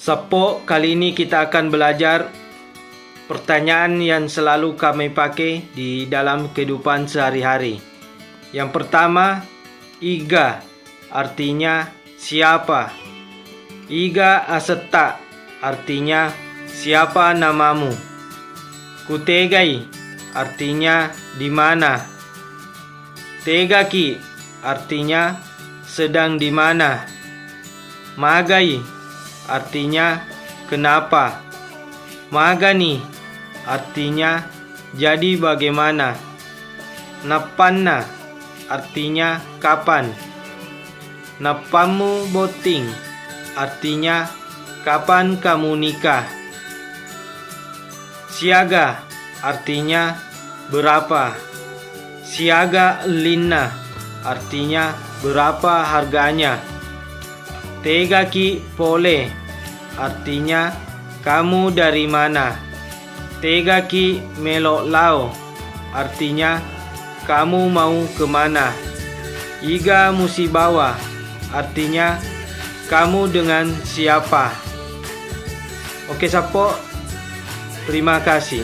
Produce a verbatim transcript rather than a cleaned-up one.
Seppo, kali ini kita akan belajar pertanyaan yang selalu kami pakai di dalam kehidupan sehari-hari. Yang pertama, iga, artinya siapa. Iga asetta, artinya siapa namamu. Kutegai, artinya di mana. Tegaki, artinya sedang di mana. Magai, artinya kenapa. Magani, artinya jadi bagaimana. Nappanna, artinya kapan. Nappammu botting, artinya kapan kamu nikah. Siaga, artinya berapa. Siaga ellinna, artinya berapa harganya. Tegaki pole, artinya kamu dari mana. Tegaki melo lao, artinya kamu mau kemana. Iga musibawa, artinya kamu dengan siapa. Oke, sappo. Terima kasih.